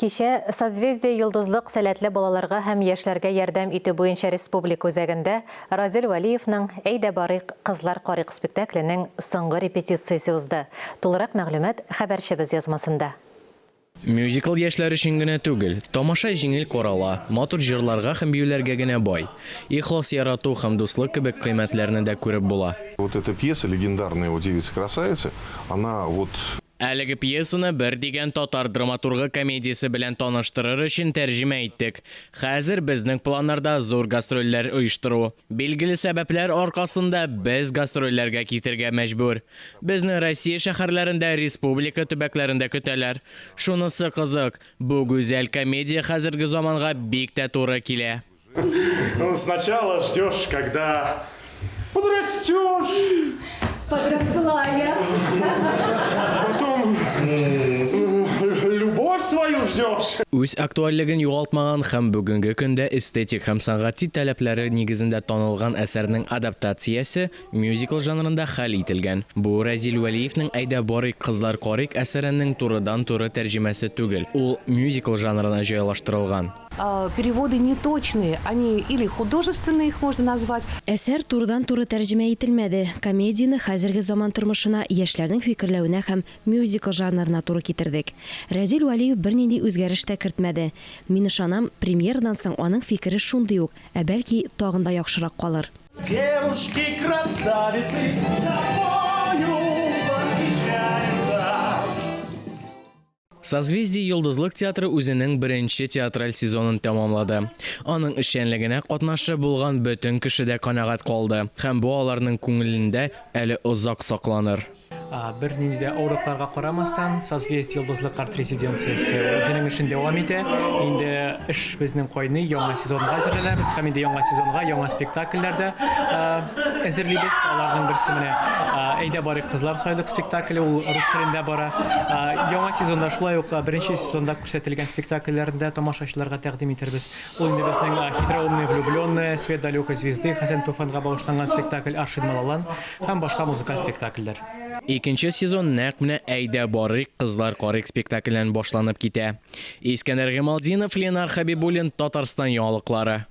Кичә Созвездие-Йолдызлык сәләтле балаларга һәм яшьләргә ярдәм итү буенча республика үзәгендә Разил Вәлиевның Әйдә барыйк, кызлар карыйк спектакленең соңгы репетициясе узды. Тулырак мәгълүмат хәбәрчебез язмасында. Мюзикл яшьләр өчен генә түгел. Тамаша җиңел карала, матур җырларга һәм биюләргә генә бай. Ихлас ярату һәм дуслык кебек кыйммәтләрне дә күреп була. Вот эта пьеса легендарная вот «Девица-красавица», она вот. Әлеге пьесаны бер дигән татар драматургы комедиясе белән таныштырыр өчен тәрҗемә иттек. Хәзер безнең планнарда зур гастрольләр оештыру. Билгеле сәбәпләр аркасында без гастрольләргә китергә мәҗбүр. Безне Россия шәһәрләрендә, республика төбәкләрендә көтәләр. Шунысы кызык, бу гүзәл комедия хәзерге заманга бик тә туры килә. Ну, сначала ждешь, когда подрастешь. Подросла я. Потом любовь свою ждешь. Үз актуальлеген югалтмаган һәм бүгенге көндә эстетик һәм сәнгати таләпләре нигезендә танылган әсәрнең адаптациясе мюзикл жанрында хәл ителгән. Бу Рәзил Вәлиевнең Әйдә барыйк, кызлар карыйк әсәренең турыдан-туры тәрҗемәсе түгел, ул мюзикл жанрына җайлаштырылган. Переводы неточные, они или художественные их можно назвать. Әсәр турыдан-туры тәрҗемә ителмәде. Комедияне хәзерге заман тормышына, яшьләрнең фикерләвенә һәм мюзикл жанрына туры китердек. Рәзил Вәлиев бернинди үзгәреш тә кертмәде. Мин ышанам, премьерадан соң аның фикере шундый ук, ә бәлки, тагын да яхшырак калыр. Девушки красавицы собою восхищаются. Созвездие-Йолдызлык театры үзенең беренче театраль сезонын тәмамлады. Аның эшчәнлегенә катнашы булган бөтен кеше дә канәгать калды һәм бу аларның күңелендә әле озак сакланыр. Бернинди дә авырлыкларга карамастан, Созвездие-Йолдызлык арт-резиденциясе үзенең эшен дәвам итә. Инде эш безнең кайный, яңа сезонга әзерләнәбез һәм инде яңа сезонга яңа спектакльләр дә әзерлибез. Аларның берсе менә Әйдә барыйк, кызлар сайлык спектакле, ул рус телендә бара. Яңа сезонда шулай ук беренче сезонда күрсәтелгән спектакльләрне дә тамашачыларга тәкъдим итәрбез. Ул инде безнең Хитроумные влюбленные, Свет далекой звезды, Хәсән Туфанга багышланган спектакль Аршин Малалан һәм башка музыкаль спектакльләр. Икенче сезон нәкъ менә Әйдә барыйк, кызлар карыйк спектакленнән башланып китә. Искәндәр Гыймалтдинов, Ленар Хәбибуллин, Татарстан яңалыклары.